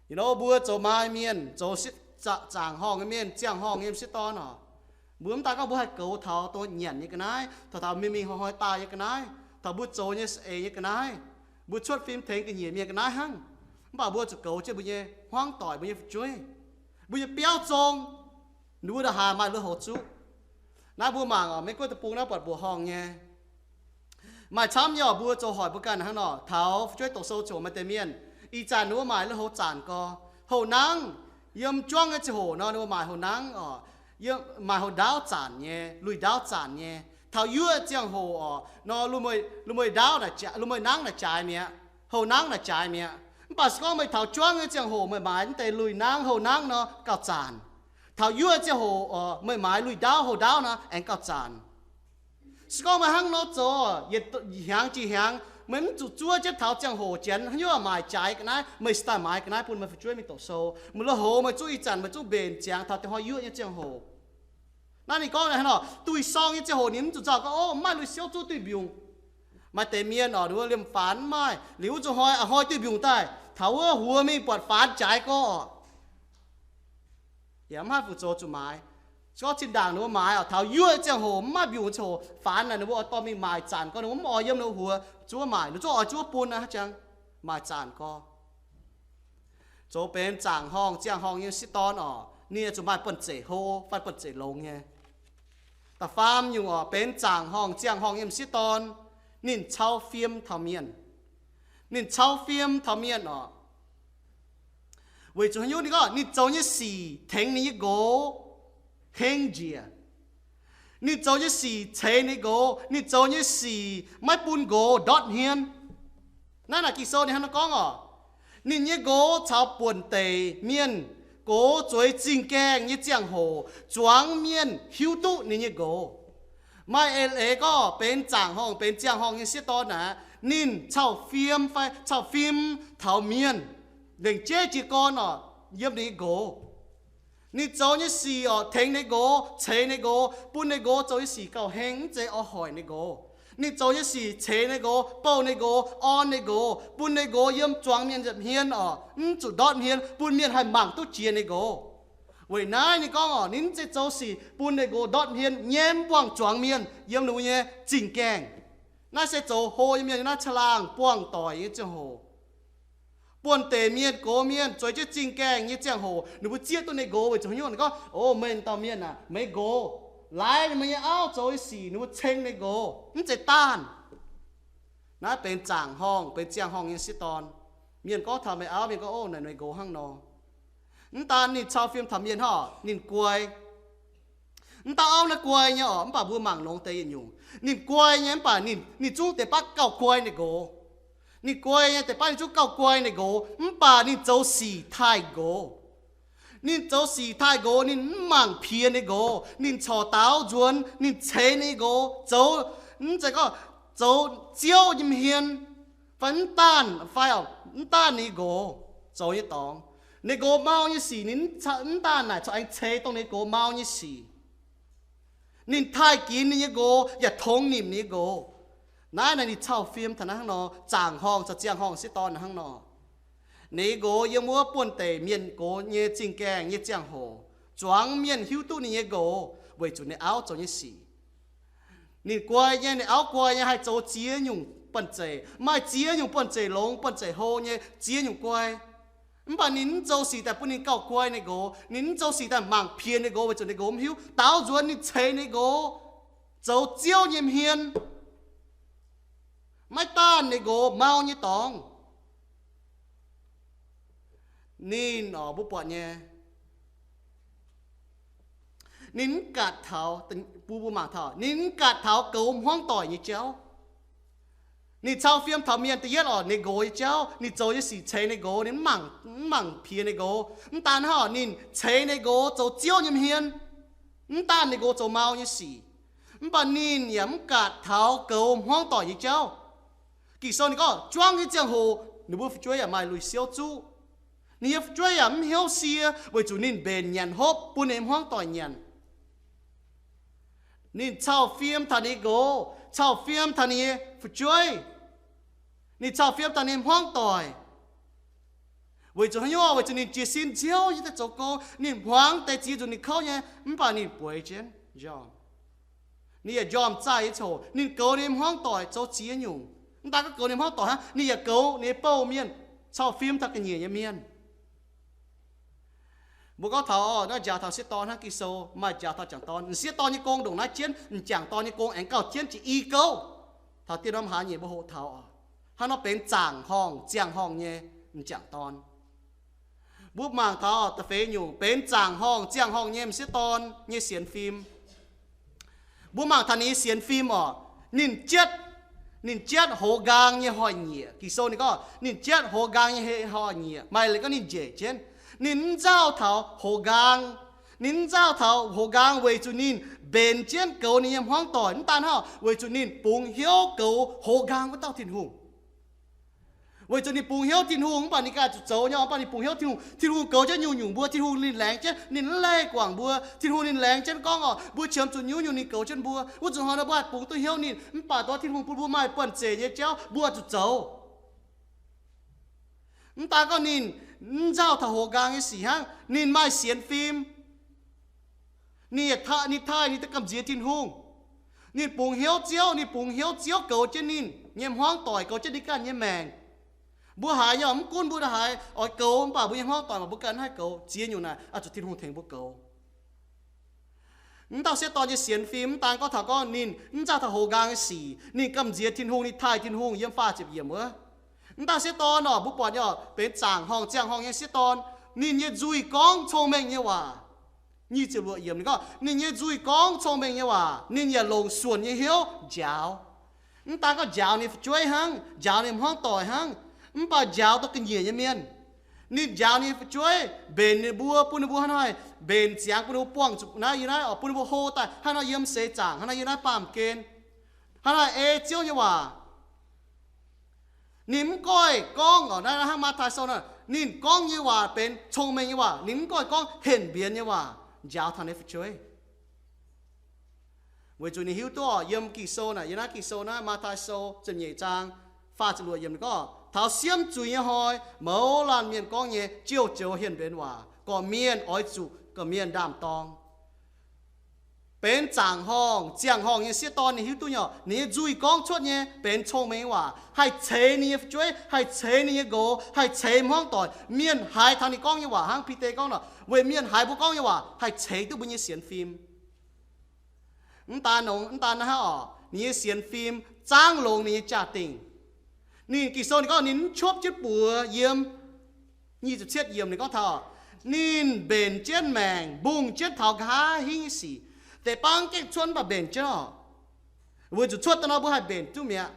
Ih nor mbuo zoux maaiz mienh, zoux zaangc horngh nyei mienh, ziangh horngh nyei sieqv dorn oc, mbuo mv daan gorngv mbuo haih goux taux dongh nyanc nyei ga'naaiv, taux taux mingh mingh hnoi hnoi daaih nyei ga'naaiv, taux mbuo zoux nyei saeng-eix nyei ga'naaiv, mbuo cuotv fim tengx ga'nyiec mienh ga'naaiv hnangv. Mv baac mbuo zuqc goux jienv mbuo nyei hmuangv doic, mbuo nyei fu'jueiv, mbuo nyei biauv zong, ninh mbuo ndongc haaix maaih lui-houx zuqv. Naaiv mbuo mangc oc, Meiv Guoqv deic-bung naaiv buatc mbuoqc horngh nyei. Maaih camv nyei oc, mbuo zoux hoic mbuo ganh hnangv nor. Taux fu'jueiv doqc sou ziouc maaih deix mienh, ih zanc ninh mbuo maaic lui-houx zanc gorx, houh nangv, yiem juangv nyei ziangh hoc nor ninh mbuo maaic houh nangv oc, yiem maaic houh ndaauv zanc nyei, lui-ndaauv zanc nyei. Taux yuoqv ziangh hoc oc nor, lui-mueiz ndaauv, lui-mueiz nangv naaic jaaix mi'aqv, houh nangv naaic jaaix mi'aqv. Mv baac se gorngv meih taux juangv nyei ziangh hoc meih maaiz mv deix lui-nangv houh nangv nor gauh zanc. Taux yuoqv ziangh hoc oc meih maaiz lui-ndaauv houh ndaauv nor aengx gauh zanc. Se gorngv meih hnangv nor zoux, yietc hnyangx jiex hnyangx meih mv zuqc zuov jienv taux ziangh hoc janx haaix nyungc maaic jaaix ga'naaiv, meih cingx daaih maaiz ga'naaiv bun meih fu'jueiv mingh doqc sou. Meih lui-houx meih zungv ih zanc meih zungv mbenc ziangx taux deix hnoi yuoqv nyei ziangh hoc. Naaiv ninh gorngv haaix nor, duih sorng nyei ziangh hoc ninh mv zuqc nzauh gorngv, ov, mv maaih lui-siouv zuqv duih mbiungc. Maaih deix mienh oc, ninh mbuo liemh faanx mv maaih, liuz wuov zuqc hnoi, a'hnoi duih mbiungc daaih, taux wuov huox mingh buatc faanx jaaix gorx oc. Yaac mv haih fu zoux zuqc maaiz. Gorngv zinh ndaangc ninh mbuo maaiz oc, taux yuoqv ziangh hoc mv maaih mbiungc ziangh hoc, faanx naaic ninh mbuo oix dorh mingh maaic zanc gorn, ninh mbuo mv oix yiem ninh mbuo huox, zuov maaic, ninh zuov oix zuov bun naaiv jangx, maaic zanc gorn. Zoux benx zaangc horngh ziangh horngh nyei m'sieqv dorn oc, ninh zuqc maaih buonv-zeic hlo fai buonv-zeic longx nyei. Da'faam nyungc oc, benx zaangc horngh ziangh horngh nyei m'sieqv dorn, ninh cau fiem taux mienh. Ninh cau fiem taux mienh oc. Weic zuqc haaix nyungc? Ninh gorngv ninh zoux nyei sic tengx ninh nyei nqox heng njiec. Ninh zoux nyei sic ceix ninh nqox. Ninh zoux nyei sic maiv bun nqox ndortv hmien. Naaiv naaic Ging-Sou ninh hnangv naaiv gorngv oc, ninh nyei nqox caux buonv deic mienh gox zueiz zingh gaengh nyei ziangh hoc, zuangx mienh hiuv duqv ninh nyei nqox. Maaih eix leiz gorngv benx zaangc horngh benx ziangh horngh nyei m'sieqv dorn naaic, ninh cau fiem fai cau fim taux mienh, lengc jeiv jiez gorn oc, yiem ninh nyei nqox. Ninh zoux nyei sic oc, tengx ninh nqox, ceix ninh nqox, bun ninh nqox zoux nyei sic gauh heng, mv zeiz oix hoic ninh nqox. Ninh zoux nyei sic ceix ninh nqox, bouh ninh nqox, orn ninh nqox, bun ninh nqox yiem zuangx mienh nza'hmien oc, mv zuqc ndortv hmien, bun mienh haih mangc duqv jiex ninh nqox. Weic naaiv ninh gorngv oc, ninh mv zeiz zoux sic bun ninh nqox ndortv hmien nyei, mv buangh zuangx mienh yiem ninh nyei zingh gaengh. Naaiv se zoux hlo nyei mienh nyei naaiv caangh laangh buangh doic nyei ziangh hoc. Buonv deic mienh gox mienh zueiz jienv zingh gaengh nyei ziangh hoc, ninh mbuo zieqv duqv ninh nqox weic zuqc haaix nyungc? Ninh gorngv, o, meih dauh mienh aac, meih nqox laaix meih nyei auv zoux nyei sic, ninh mbuo ceng ninh nqox, mv zeiz daanh. Naaiv benx zaangc horngh benx ziangh horngh nyei m'sieqv dorn. Mienh gorngv taux meih auv, mienh gorngv, o, naaic meih nqox hnangv nor. Mv daan ninh cau fiem taux mienh hnangv, ninh guai. Mv dauh auv naaiv guai nyei oc, mv baac mbuo mangc longx deix yietc nyungc. Ninh guai nyei mv baac ninh, ninh zungv deix baav gauh guai ninh nqox. Ninh guai nyei deix baav ninh zungv gauh guai ninh nqox, mv baac ninh zoux sic taaih nqox. Ninh zoux sic taaih nqox, ninh mv mangc piex ninh nqox, ninh corc daaux nzuonx, ninh ceix ninh nqox zoux, mv zeiz gorngv zoux ziouv nyei hmien, fai mv daanh, fai mv daanh ninh nqox zoux nyei dorngx. Ninh nqox mau nyei sic ninh mv daanh naaic corc aengx ceix dongh ninh nqox mau nyei sic. Ninh taaih ginx ninh nyei nqox yaac tongx nimc ninh nyei nqox. Naaiv naaic ninh cau fiem taux naaiv hnangv nor, zaangc horngh caux ziangh horngh m'sieqv dorn naaic hnangv nor. Ninh nyei nqox yiem wuov buonv deic mienh gox nyei zingh gaengh nyei ziangh hoc, zuangx mienh hiuv duqv ninh nyei nqox weic zuqc ninh auv zoux nyei sic. Ninh guai nyei, ninh auv guai nyei, haih zoux ziex nyungc buonv-zeic, maaih ziex nyungc buonv-zeic longx, buonv-zeic hlo nyei, ziex nyungc guai. Mv baac ninh mv zoux sic daaih bun ninh gauh guai ninh nqox. Ninh mv zoux sic daaih mangc piex ninh nqox weic zuqc ninh nqox mv hiuv. Daaux nzuonx ninh ceix ninh nqox zoux ziouv nyei hmien. Maiv daanh ninh nqox mau nyei dorngx. Ninh oc, mbuo buatc nyei, ninh mv gatc taux, bun mbuo mangc taux, ninh mv gatc taux goux hmuangv doic nyei jauv. Ninh cau fiem taux mienh da'yietv oc, ninh nqox nyei jauv, ninh zoux nyei sic ceix ninh nqox, ninh mv mangc, mv mangc piex ninh nqox. Mv daan hnangv, ninh ceix ninh nqox zoux ziouv nyei hmien. Mv daanh ninh nqox zoux mau nyei sic, mv baac ninh yaac mv gatc taux goux hmuangv doic nyei jauv. Ging-Sou ninh gorngv juangv nyei ziangh hoc ninh mbuo fu'jueiv yaac maaih lui-siouv zuqv. Ninh nyei fu'jueiv yaac mv hnyouv sie weic zuqc ninh mbenc nyanc hopv bun ninh hmuangv doic nyanc. Ninh cau fiem taux ninh nqox, cau fiem taux ninh nyei fu'jueiv. Ninh cau fiem taux ninh hmuangv doic. Weic zuqc haaix nyungc? Weic zuqc ninh jiez sin nziouv nyei daaih zoux gong. Ninh hmuangx deix ziex nzunc ninh kouv nyei, mv baac ninh bueix jienv njormh. Ninh yaac njormh zaih nyei ziangh hoc ninh goux ninh hmuangv doic zoux ziex nyungc. Mv daan gorngv goux ninh hmuangv doic hnangv, ninh yaac goux ninh nyei bouh mienh, cau fim taux ga'nyiec nyei mienh. Mbuo gorngv taux naaiv njaaux taux m'sieqv dorn hnangv, Ging-Sou maaih njaaux taux m'jangc dorn. M'sieqv dorn nyei gong ndongc naaiv jienv, m'jangc dorn nyei gong aengx gauh jienv jiex i gouv. Taux dieh norm hlaax nyeic mbuo hoqc taux oc, hnangv nor benx zaangc horngh ziangh horngh nyei m'jangc dorn. Mbuo mangc taux da'feix nyungc benx zaangc horngh ziangh horngh nyei m'sieqv dorn nyei sienx fim. Mbuo mangc taux ninh nyei sienx fim oc, ninh jatv, ninh jatv hoz nqaang nyei hnoi-nyieqc. Ging-Sou ninh gorngv ninh jatv hoz nqaang nyei hnoi-nyieqc, maaih leiz gorngv ninh njiec jienv. Ninh mv nzauh taux hoz nqaang. Ninh mv nzauh taux hoz nqaang weic zuqc ninh mbenc jienv goux ninh nyei hmuangv doic. Mv daan hnangv, weic zuqc ninh bungx hnyouv goux hoz nqaang wuov dauh Tin-Hungh. Weic zuqc ninh bungx hnyouv Tin-Hungh, mv baac ninh ganh zuqc zoux nyei, mv baac ninh bungx hnyouv Tin-Hungh. Tin-Hungh goux jienv nyungc-nyungc mbuo, Tin-Hungh ninh laengz jienv, ninh mv leiz guangc mbuo. Tin-Hungh ninh laengz jienv gorngv oc, mbuo qiemx zuqc nyungc-nyungc ninh goux jienv mbuo. Wuov zanc hnoi nor mbuo haih bungx duqv hnyouv ninh, mv baac dongh Tin-Hungh bun mbuo maaih buonv-zeic nyei jauv mbuo zuqc zoux. Mv daan gorngv ninh mv nzauh taux hoz nqaang nyei sic hnangv, ninh maaih sienx fim. Ninh yietc taaih, ninh taaih ninh daaih gamh nziex Tin-Hungh. Ninh bungx hnyouv Ziouv, ninh bungx hnyouv Ziouv goux jienv ninh nyei hmuangv doic, goux jienv ninh ganh nyei maengc. Mbuo haiz nyei, mv gunv mbuo haiz oix goux, mv baac mbuo nyei hmuangv doic maac mbuo ganh haih goux. Ziex nyungc naaic oix zuqc Tin-Hungh tengx mbuo goux. Mv dauh sieqv dorn nyei sienx fim mv daan gorngv taux gorngv ninh mv nzauh taux hoz nqaang nyei sic, ninh gamh nziex Tin-Hungh, ninh taaih Tin-Hungh yiem faah ziepc yiemc wuov. Mv dauh sieqv dorn orqc, mbuo buatc nyei orqc, benx zaangc horngh ziangh horngh nyei sieqv dorn. Ninh nyei nzuih gorngv cong-mengh nyei waac. Nyic ziepc luoqc yiemc ninh gorngv, ninh nyei nzuih gorngv cong-mengh nyei waac, ninh yaac longc suonc nyei hnyouv njaaux. Mv daan gorngv njaaux ninh fu'jueiv hnangv, njaaux ninh hmuangv doic hnangv, mv baac njaaux dongh ga'nyiec nyei mienh. Ninh njaaux ninh fu'jueiv, mbenc ninh mbuo, bun ninh mbuo hnangv naaiv, mbenc ziangx bun ninh mbuo buangh zuqc naaiv yiem naaiv, bun ninh mbuo hlo daaih hnangv naaiv yiem seix zaangc, hnangv naaiv yiem naaiv baamh gen, hnangv naaiv ei Ziouv nyei waac. Ninh mv goiv gorngv orqc, naaiv hnangv Matv^taai Sou naaiv, ninh gorngv nyei waac benx cong-mengh nyei waac. Ninh mv goiv gorngv henh mbienx nyei waac njaaux taux ninh fu'jueiv. Weic zuqc ninh hiuv duqv orqc, yiem Ging-Sou naaic, yiem naaiv Ging-Sou naaiv, Matv^taai Sou ziepc nyeic zaang faah ziepc luoqc yiemc ninh gorngv, taux siemv zuiz nyei hnoi, mouz laanh mienh gorngv nyei jouh joux henh mbienx waac, gorqv-mienh oix zuqc gorqv-mienh ndaam-dorng. Benx zaangc horngh ziangh horngh nyei sieqv dorn ninh hiuv duqv nyei orqc, ninh nyei nzuih gorngv cuotv nyei benx cong-mengh nyei waac, haih ceix ninh nyei fu'jueiv, haih ceix ninh nyei nqox, haih ceix hmuangv doic. Mienh haiz taux ninh gorngv nyei waac hnangv. Bide gorngv nor, weic mienh haiz mbuo gorngv nyei waac haih ceix duqv mbuo nyei sienx fim. Mv daan nongx, mv daan naaiv hnangv orqc, ninh nyei sienx fim zaangv longx ninh nyei jaa-dingh. Ninh Ging-Sou ninh gorngv ninh mv cuopv jienv buoz yiem, nyic ziepc cietv yiemc ninh gorngv taux, ninh mbenc jienv maengc, mbungh jienv taux nqa'haav hingv nyei sic. Deix bangv gengh cuotv mv baac mbenc jienv orqc. Weic zuqc cuotv daaih nor mbuo haih mbenc duqv mi'aqv.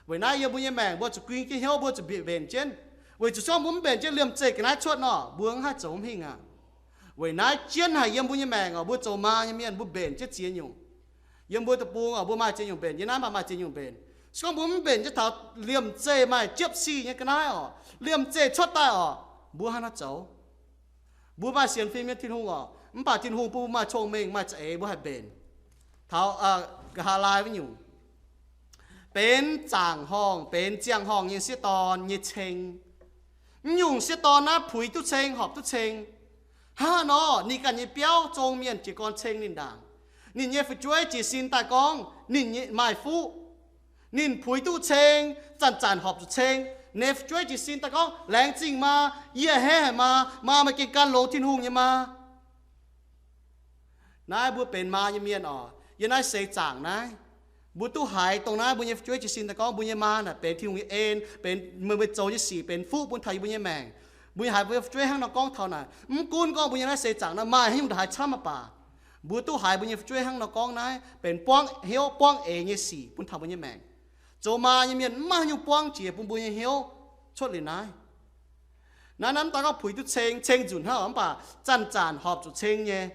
Weic naaiv yiem mbuo nyei maengc mbuo zuqc guing jienv hnyouv, mbuo zuqc mbenc jienv. Weic zuqc se gorngv mbuo mv mbenc jienv liemh zeih ga'naaiv cuotv nor, mbuo mv haih zoux mv hingh aqv. Weic naaiv jienv haic yiem mbuo nyei maengc orqc, mbuo zoux maa nyei mienh mbuo mbenc jienv ziex nyungc. Yiem mbuo deic-bung orqc, mbuo maaih ziex nyungc mbenc, yiem naaiv maaih ziex nyungc mbenc. Se gorngv mbuo mv mbenc jienv taux liemh zeih maaih jiepv sic nyei ga'naaiv orqc, liemh zeih cuotv daaih orqc, mbuo hnangv haaix nor zoux? Mbuo maaih sienx fim nyei Tin-Hungh orqc, mv baac Tin-Hungh bun mbuo maaih cong-mengh, maaih za'eix mbuo haih mbenc taux nqa'haav laai wuov nyungc. Benx zaangc horngh, benx ziangh horngh nyei sieqv dorn nyei ceng. Mv nyungc sieqv dorn naaiv puix duqv ceng, horpc duqv ceng. Hnangv nor ninh ganh nyei biauv zong mienh jiez gorn ceng ninh ndaangc. Ninh nyei fu'jueiv jiez sin daaih gorngv ninh nyei maaih fuqv. Ninh puix duqv ceng, zanc-zanc horpc zuqc ceng. Ninh nyei fu'jueiv jiez sin daaih gorngv, laengz zingh maa, yie a'hneiv haic maa, maa meih gengh gan longx Tin-Hungh nyei maa. Naaiv mbuo benx maa nyei mienh orqc, yiem naaiv seix zaangc naaiv, mbuo duqv haiz dongh naaiv mbuo nyei fu'jueiv jiez sin daaih gorngv mbuo nyei maa naaic benx Tin-Hungh nyei en, benx meih, meih zoux nyei sic benx fuqv bun taux yie mbuo nyei maengc. Mbuo nyei haiz mbuo nyei fu'jueiv hnangv nor gorngv taux naaic, mv gunv gorngv mbuo nyei naaiv seix zaangc naaiv maaih haaix nyungc ndongc haaix camv mv baac, mbuo duqv haiz mbuo nyei fu'jueiv hnangv nor gorngv naaiv benx buangv hnyouv buangv eix nyei sic bun taux mbuo nyei maengc. Zoux maa nyei mienh mv maaih haaix nyungc buangv jiex bun mbuo nyei hnyouv cuotv liuz naaiv. Naaiv, naaiv mv daan gorngv puix duqv ceng, ceng nzunc hnangv mv baac zanc-zanc horpc zuqc ceng nyei.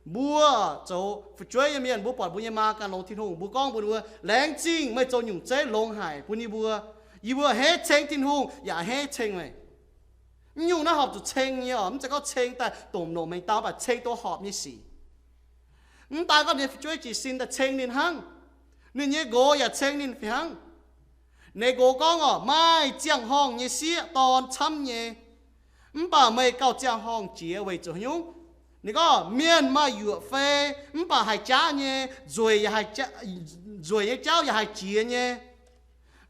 Mbuo zoux fu'jueiv nyei mienh, mbuo buatc mbuo nyei maa gan longx Tin-Hungh, mbuo gorngv mbuox ninh mbuo, laengz zingh meih zoux nyungc zeiv longx haic bun yie mbuo. Yie mbuo a'hneiv ceng Tin-Hungh yaac a'hneiv ceng meih. Mv nyungc naaiv horpc zuqc ceng nyei orqc, mv zeiz gorngv ceng daaih dongc longc mengh dauh, mv baac ceng duqv horpc nyei sic. Mv daan gorngv ninh nyei fu'jueiv jiez sin daaih ceng ninh hnangv. Ninh nyei nqox yaac ceng ninh fih hnangv. Ninh nqox gorngv orqc, maaih ziangh horngh nyei sieqv dorn camv nyei, mv baac meih gauh ziangh horngh jiex weic zuqc haaix nyungc? Ninh gorngv, mienh maaih yuoqc fei mv baac haih jaav nyei, nzueic yaac haih jaav, nzueic nyei jauv yaac haih jiex nyei.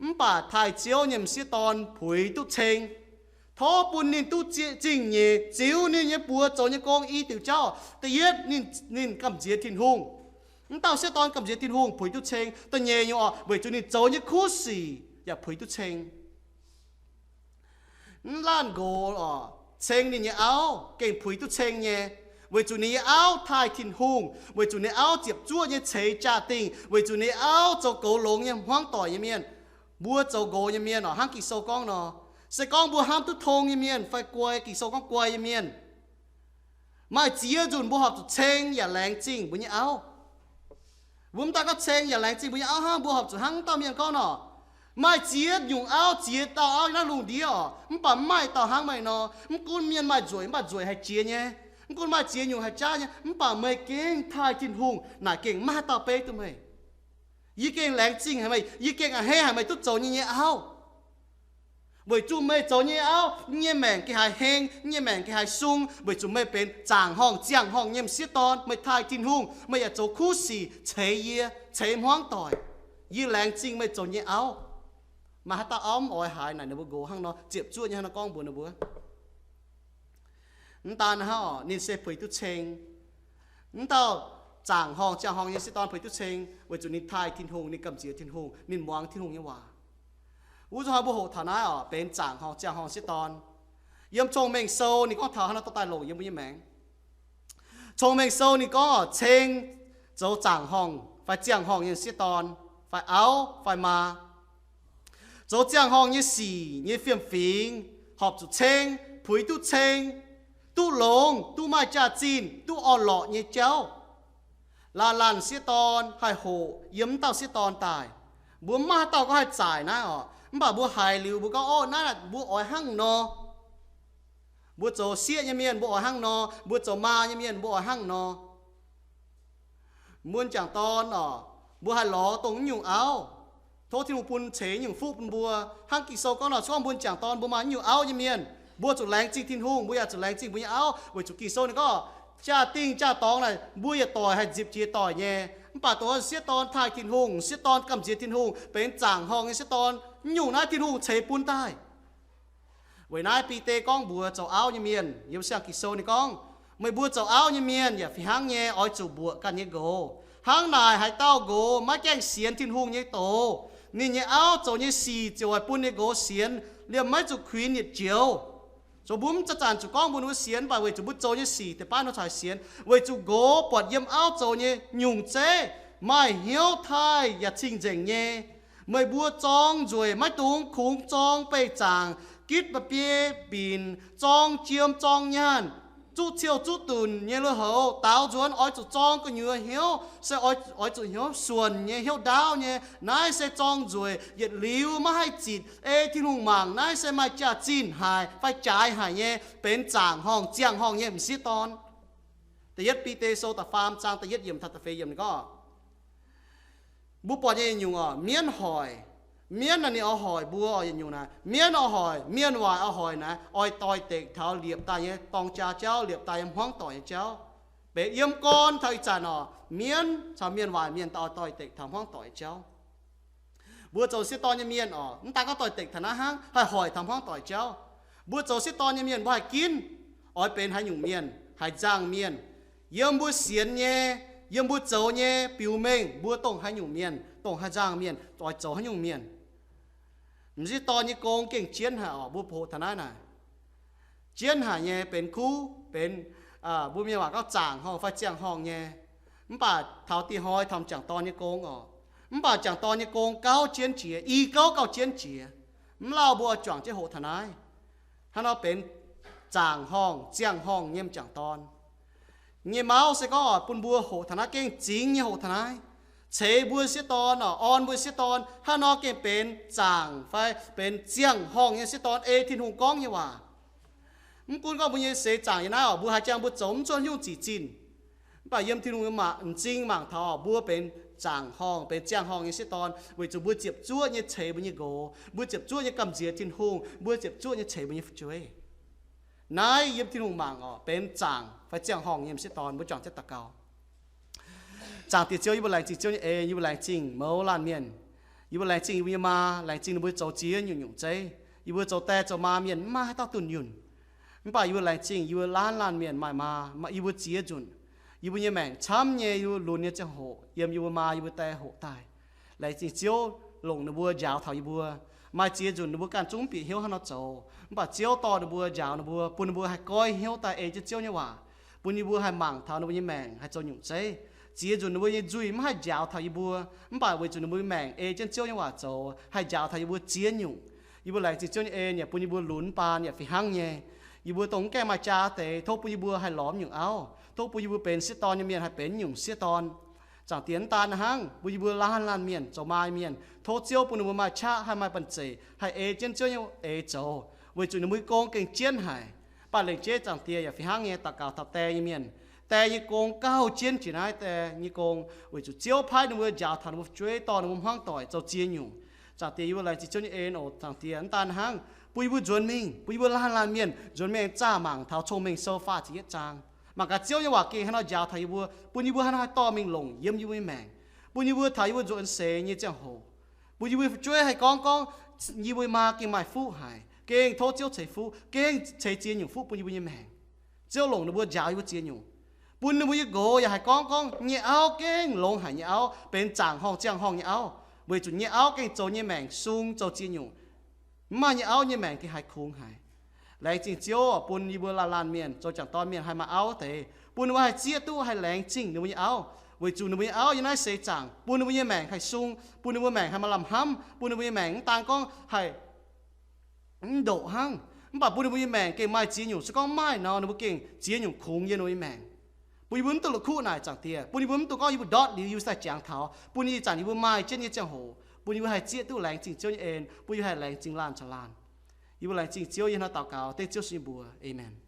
Mv baac taaih Ziouv nyei m'sieqv dorn puix duqv ceng. Tov bun ninh duqv zingh nyeic ziux ninh nyei buoz zoux nyei gong i diuc jauv. Da'yietv, ninh, ninh gamh nziex Tin-Hungh. Mv dauh sieqv dorn gamh nziex Tin-Hungh puix duqv ceng. Da'nyeic nyungc orqc, weic zuqc ninh zoux nyei kuv sic yaac puix duqv ceng. Mv laanh nqox orqc, ceng ninh nyei auv gengh puix duqv ceng nyei, weic zuqc ninh nyei auv taaih Tin-Hungh, weic zuqc ninh auv ziepc zuoqv nyei ceix jaa-dingh, weic zuqc ninh auv zoux goux longx nyei hmuangv doic nyei mienh. Mbuo zoux nqox nyei mienh orqc, hnangv Ging-Sou gorngv nor, se gorngv mbuo hnamv duqv tong nyei mienh fai guai, Ging-Sou gorngv guai nyei mienh, maaih ziex nzunc mbuo horpc zuqc ceng yaac laengz zingh mbuo nyei auv. Mbuo mv daan gorngv ceng yaac laengz zingh mbuo nyei auv hnangv, mbuo horpc zuqc hnangv dauh mienh gorngv nor, maaih ziex nyungc auv, ziex dauh auv yiem naaiv lungh ndiev orqc, mv baac mv maaih dauh hnangv meih nor. Mv gunv mienh maaih nzueic, mv baac nzueic haih jiex nyei. Mv gunv maaih ziex nyungc haih jaav nyei, mv baac meih gengh taaih Tin-Hungh naaic gengh maiv maaih haaix dauh beiv duqv meih. Yie gengh laengz zingh haic meih, yie gengh a'hneiv haic meih duqv zoux yie nyei auv. Weic zuqc meih zoux nyei auv, nyei maengc gengh haih heng, nyei maengc gengh haih sung, weic zuqc meih benx zaangc horngh ziangh horngh nyei m'sieqv dorn. Meih taaih Tin-Hungh, meih yaac zoux kuv sic ceix yie, ceix hmuangv doic. Yie laengz zingh meih zoux nyei auv. Maaih haaix dauh auv mv oix haiz naaic ninh mbuo nqox hnangv nor, ziepc zuoqv nyei hnangv nor gorngv mbuox ninh mbuo. Mv daan hnangv orqc, ninh se puix duqv ceng. Mv dauh zaangc horngh ziangh horngh nyei m'sieqv dorn puix duqv ceng weic zuqc ninh taaih Tin-Hungh, ninh gamh nziex Tin-Hungh, ninh muangx Tin-Hungh nyei waac. Wuov zuqc hnoi mbuo hoqc taux naaiv orqc, benx zaangc horngh ziangh horngh m'sieqv dorn. Yiem Cong-Mengh Sou ninh gorngv taux hnangv nor dorh daaih longc yiem mbuo nyei maengc. Cong-Mengh Sou ninh gorngv orqc, ceng zoux zaangc horngh fai ziangh horngh nyei m'sieqv dorn, fai auv fai maa, zoux ziangh horngh nyei sic nyei fiem-fingx horpc zuqc ceng, puix duqv ceng, duqv longx, duqv maaih jaax-zinh, duqv orn-lorqc nyei jauv. Laanh laanh m'sieqv dorn haih hoqc yiem mv dauh m'sieqv dorn daaih. Mbuo mv maaih haaix dauh gorngv haih zaaic naaiv orqc. Mv baac mbuo haiz liuz mbuo gorngv, Ov, naaiv mbuo oix hnangv nor. Mbuo zoux sieqv nyei mienh mbuo oix hnangv nor. Mbuo zoux maa nyei mienh mbuo oix hnangv nor. Mbuo m'jangc dorn orqc, mbuo haih lorz dongh naaiv nyungc auv. Tov Tin-Hungh bun ceix nyungc fuqv bun mbuo. Hnangv Ging-Sou gorngv nor, se gorngv mbuo m'jangc dorn mbuo maaih naaiv nyungc auv nyei mienh, mbuo zuqc laengz zingh Tin-Hungh, mbuo yaac zuqc laengz zingh mbuo nyei auv, weic zuqc Ging-Sou ninh gorngv, jaa-dingh jaa-dorngx naaic mbuo yietc doic haih nzipc jiex doic nyei. Mv baac dongh m'sieqv dorn taaih Tin-Hungh, m'sieqv dorn gamh nziex Tin-Hungh, benx zaangc horngh nyei m'sieqv dorn, nyungc naaiv Tin-Hungh ceix bun daaih. Weic naaiv Bide gorngv mbuox zoux auv nyei mienh, yiem siang Ging-Sou ninh gorngv, meih mbuo zoux auv nyei mienh yaac fih hnangv nyei oix zuqc mbuoqc ganh nyei nqox. Hnangv naaic haaix dauh nqox maiv gaengh sienx Tin-Hungh nyei doz, ninh nyei auv zoux nyei sic ziouc oix bun ninh nqox sienx liemh maiv zuqc kuinx yietc joux. Zoux mbuo mv zanc-zanc zuqc gorngv mbuo ninh mbuo sienx, mv baac weic zuqc mbuo zoux nyei sic deix baav nor caux sienx, weic zuqc nqox buatc yiem auv zoux nyei nyungc zeiv maaih hnyouv taaih yaac cing-nzengc nyei. Meih mbuo zorng nzueic maiv dungx kungx zorng beih zaangc, gitv mba'biei binc, zorng jiem zorng nyaanh, zuqv ciouh zuqv dunc nyei lui-houx, daaux nzuonx oix zuqc zorng gu'nyuoz hnyouv, se oix zuqc hnyouv suonc nyei, hnyouv ndaauv nyei. Naaiv se zorng nzueic, yietc liuz maiv haih zitc, ei Tin-Hungh mangc. Naaiv se maaih jaax-zinh haic fai jaaix haic nyei, benx zaangc horngh ziangh horngh nyei m'sieqv dorn. Da'yietv Bide Sou da'faam zaang da'yietv yiemc taux da'feix yiemc ninh gorngv, mbuo buatc nyei yietc nyungc orqc, mienv hoic. Mienv naaic ninh oix hoic mbuo orqc, yietc nyungc naaic, mienv oix hoic, mienh waaic oix hoic naaic, oix doix-dekc taux liepc daaih nyei dorng jaa jauv, liepc daaih nyei hmuangv doic nyei jauv. Benx yiem gorn taux ih zanc orqc, mienv caux mienh waaic mienh daaih oix doix-dekc taux hmuangv doic nyei jauv. Mbuo zoux sieqv dorn nyei mienh orqc, mv daan gorngv doix-dekc taux naaiv hnangv, haih hoic taux hmuangv doic jauv. Mbuo zoux sieqv dorn nyei mienh mbuo haih ginv oix benx haaix nyungc mienh, haaix nzangh mienh. Yiem mbuo sienx nyei, yiem mbuo zoux nyei biux mengh mbuo dongh haaix nyungc mienh, dongh haaix nzangh mienh, oix zoux haaix nyungc mienh. M'sieqv dorn nyei gong gengh jienv haic orqc, mbuo hoqc taux naaiv naaic. Jienv haic nyei, benx kuv, benx, mbuo mienh waac gorngv zaangc horngh fai ziangh horngh nyei. Mv baac taux dih hnoi taux m'jangc dorn nyei gong orqc, mv baac m'jangc dorn nyei gong gauh jienv jiex, i gouv gauh jienv jiex. Mv lauh mbuo oix juangc jienv hoqc taux naaiv. Hnangv nor benx zaangc horngh ziangh horngh nyei m'jangc dorn. Nyei mauv se gorngv oix bun mbuo hoqc taux naaiv, gengh zingx nyei hoqc taux naaiv, ceix mbuo sieqv dorn orqc, orn mbuo sieqv dorn. Hnangv nor gengh benx zaangc fai benx ziangh horngh nyei sieqv dorn ei Tin-Hungh gorngv nyei waac. Mv gunv gorngv mbuo nyei seix zaangc yiem naaiv orqc, mbuo haaix jangx mbuo zoux mv zuqv nyungc ziqc zinh, mv baac yiem Tin-Hungh nyei m'zing mangc taux orqc, mbuo benx zaangc horngh, benx ziangh horngh nyei sieqv dorn, weic zuqc mbuo ziepc zuoqv nyei ceix mbuo nyei nqox, mbuo ziepc zuoqv nyei gamh nziex Tin-Hungh, mbuo ziepc zuoqv nyei ceix mbuo nyei fu'jueiv. Naaiv yiem Tin-Hungh mangc orqc, benx zaangc fai ziangh horngh nyei m'sieqv dorn. Mbuo juangc jienv daux gaux. Zaangc Diex Ziouv, yie mbuo laengz zingh Ziouv nyei en, yie mbuo laengz zingh mouz laanh mienh. Yie mbuo laengz zingh yie mbuo nyei maa, laengz zingh ninh mbuo zoux ziex nyungc-nyungc zeiv. Yie mbuo zoux die zoux maa mienh mv maaih haaix dauh dunh yunh. Mv baac yie mbuo laengz zingh yie mbuo laanh laanh mienh maaih maa, yie mbuo ziex nzunc. Yie mbuo nyei maengc camv nyei, yie mbuo lunx nyei ziangh hoc yiem yie mbuo maa yie mbuo die hoqc daaih. Laengz zingh Ziouv longc ninh mbuo njaaux taux yie mbuo. Maaih ziex nzunc ninh mbuo ganh zungv mv bieqc hnyouv hnangv nor zoux, mv baac Ziouv dorh ninh mbuo, njaaux ninh mbuo, bun ninh mbuo haih goiv hnyouv daaih ei jienv Ziouv nyei waac, bun yie mbuo haih mangc taux ninh mbuo nyei maengc haih zoux nyungc zeiv. Ziex nzunc ninh mbuo nyei nzuih mv haih njaaux taux yie mbuo, mv baac weic zuqc ninh mbuo nyei maengc ei jienv Ziouv nyei waac zoux, haih njaaux taux yie mbuo ziex nyungc. Yie mbuo laengz zingh Ziouv nyei en yaac bun yie mbuo lunx baan yaac fih hnangv nyei. Yie mbuo dongh mv gaengh maaih jaa deix, tov bun yie mbuo haih lorz mv nyungc auv. Tov bun yie mbuo benx sieqv dorn nyei mienh haih benx mv nyungc sieqv dorn. Zaangc Diex, mv daan hnangv, bun yie mbuo laanh laanh mienh zoux maa nyei mienh, tov Ziouv bun ninh mbuo maaih qaqv haih maaih banh zeic haih ei jienv Ziouv nyei eix zoux, weic zuqc ninh mbuo nyei gong gengh jienv haic. Mv baac lengc jeiv Zaangc Diex yaac fih hnangv nyei daux gaux taux die nyei mienh. Die nyei gong gauh jienv jiex naaiv die nyei gong, weic zuqc Ziouv paaiv ninh mbuo njaaux taux ninh mbuo fu'jueiv, dorh ninh mbuo hmuangv doic zoux ziex nyungc. Zaangc Diex, yie mbuo laengz zingh Ziouv nyei en oc. Zaangc Diex, mv daan hnangv, Bun yie mbuo nzuonx mingh, bun yie mbuo laanh laanh mienh nzuonx mingh zaah mangc taux Cong-Mengh Sou faah ziepc yietv zaang. Mangc gaax Ziouv nyei waac gengh haaix nor njaaux taux yie mbuo, bun yie mbuo haaix nor haih dorh mingh longc yiem yie mbuo nyei maengc, bun yie mbuo taux yie mbuo nzuonx seix nyei ziangh hoc, bun yie mbuo fu'jueiv haih gorngv gorngv, yie mbuo maa gengh maaih fuqv haic, gengh tov Ziouv ceix fuqv, gengh ceix ziex nyungc fuqv bun yie mbuo nyei maengc. Ziouv longc ninh mbuo njaaux yie mbuo ziex nyungc. Bun ninh mbuo nyei nqox yaac haih gorngv gorngv, nyei auv gengh longx haic nyei auv, benx zaangc horngh ziangh horngh nyei auv, weic zuqc nyei auv gengh zoux nyei maengc sung zoux ziex nyungc. Mv maaih nyei auv nyei maengc gengh haih kungx haic. Laengz zingh Ziouv bun yie mbuo laanh laanh mienh zoux jangc dorn mienh haih maaih auv deix, bun ninh mbuo haih zieqv duqv haih laengz zingh ninh mbuo nyei auv, weic zuqc ninh mbuo nyei auv yiem naaiv seix zaangc bun ninh mbuo nyei maengc haih sung, bun ninh mbuo maengc haih maaih lamh hnamv, bun ninh mbuo nyei maengc mv daan gorngv haih mv ndoqc hnangv, mv baac bun ninh mbuo nyei maengc gengh maaih ziex nyungc. Se gorngv maaih nor, ninh mbuo gengh ziex nyungc kungx yiem ninh mbuo nyei maengc. Bun yie mbuo mv dungx la'kuqv naaic, Zaangc Diex, bun yie mbuo mv dungx gorngv yie mbuo ndortv liuz yie mbuo daaih jangx taux, bun yie zanc yie mbuo maaih jienv nyei ziangh hoc, bun yie mbuo haih zieqv duqv laengz zingh Ziouv nyei en, bun yie haih laengz zingh laanh caux laanh. Yie mbuo laengz zingh Ziouv, yie hnangv naaiv daux gaux dengv Ziouv Yesu nyei mbuox. Aamen.